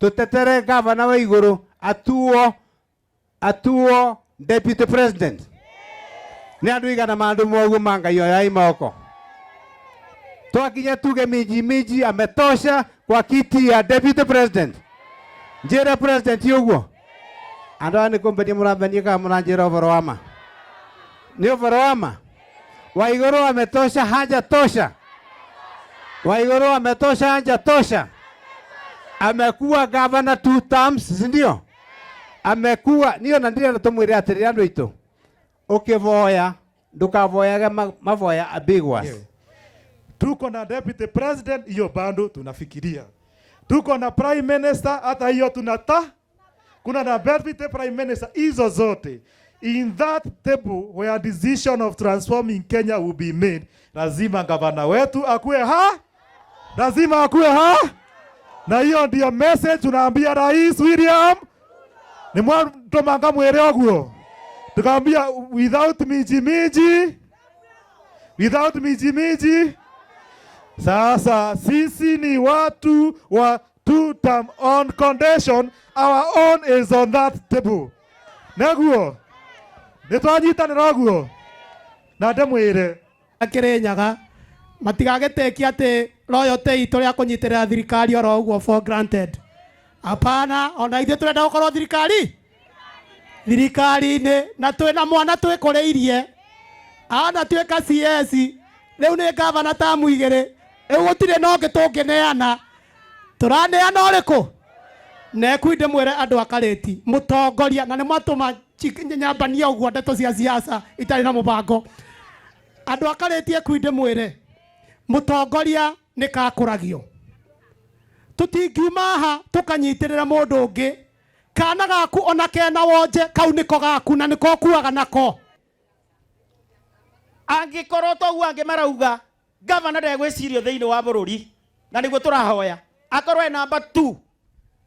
Tutetere gavana wa iguru atuo deputy president. Nĩ andũ igana mandu moguo mangai oyai moko. Twakinya tuge Minji Minji ametosha kwa kiti ya deputy president. Njĩre president ũguo. Andũ aya nĩ kũmbenia mũrambenia kana mũranjĩra ũhoro wa ma? Nĩ ũhoro wa ma? Waiguru ametosha, hajatosha? Waiguru ametosha, hajatosha? Amekuwa governor two terms, si ndio? Amekuwa niyo na ndirenda tumwire atiriri andu aitu, ukivoya ndukavoyage mavoya ambiguous. Tuko na deputy president, hiyo bado tunafikiria. Tuko na prime minister, hata hiyo tunata. Kuna na deputy prime minister, hizo zote. In that table where decision of transforming Kenya will be made, lazima gavana wetu akuwe ha, lazima akuwe ha. Na hiyo ndio message tunaambia Rais William, ni mwatomanga mwere oguo, tukaambia without Minji Minji, without Minji Minji. Sasa sisi ni watu wa two term on condition our own is on that table. Neguo nĩtwanyitanĩra ũguo na ndĩmwĩre. Kirinyaga matigagĩtĩkia atĩ loyalty itũ rĩa kũnyitĩrĩra thirikari oro ũguo for granted. Hapana, ona ithuĩ tũrenda gũkorwo thirikari-inĩ na twĩna mwana twĩkũrĩirie anatuĩka CS, rĩu nĩ gavana tamu igĩrĩ, rĩu gũtirĩ na ũngĩ tũngĩneana, tũraneana ũrĩkũ? Nekui ndĩmwĩre andũ a Karĩti, mũtongoria na nĩ mwatũma nyambanie ũguo ndeto cia siasa itarĩ na mũbango. Andũ a Karĩti, ekui ndĩmwĩre mũtongoria nĩ kakũragio. Tũtingiuma haha tũkanyitĩrĩra mũndũ ũngĩ. Kana gaku ona kena wonje kau nĩko gaku na nĩko ũkuaga nako. Angĩkorwo toguo angĩ marauga gavana ndegwĩcirio thĩinĩ wa bũrũri, na nĩguo tũrahoya akorwo e namba 2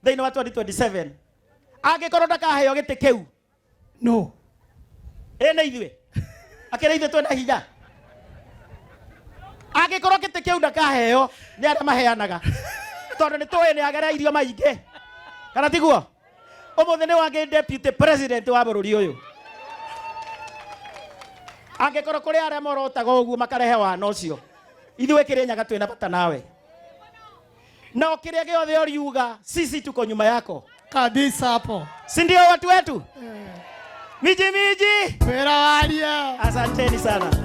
thĩinĩ wa 2027, angĩkorwo ndakaheo gĩtĩ kĩu, no ĩ nĩ ithuĩ akĩrĩ ithuĩ twĩna hinya. Angĩkorwo gĩtĩ kĩu ndakaheo nĩ arĩa maheanaga, tondũ nĩ tũĩ nĩ agereirio maingĩ, kana tiguo? Ũmũthĩ nĩ wangĩ deputy president wa bũrũri ũyũ. Angĩkorwo kũrĩ arĩa morotaga ũguo makarehe wana ũcio, ithuĩ Kĩrĩnyaga twĩna bata nawe, na o kĩrĩa gĩothe ũriuga, sisi tuko nyuma yako. Kabisa hapo. Si ndio watu wetu? Miji Miji. Wĩra waria. Asanteni sana.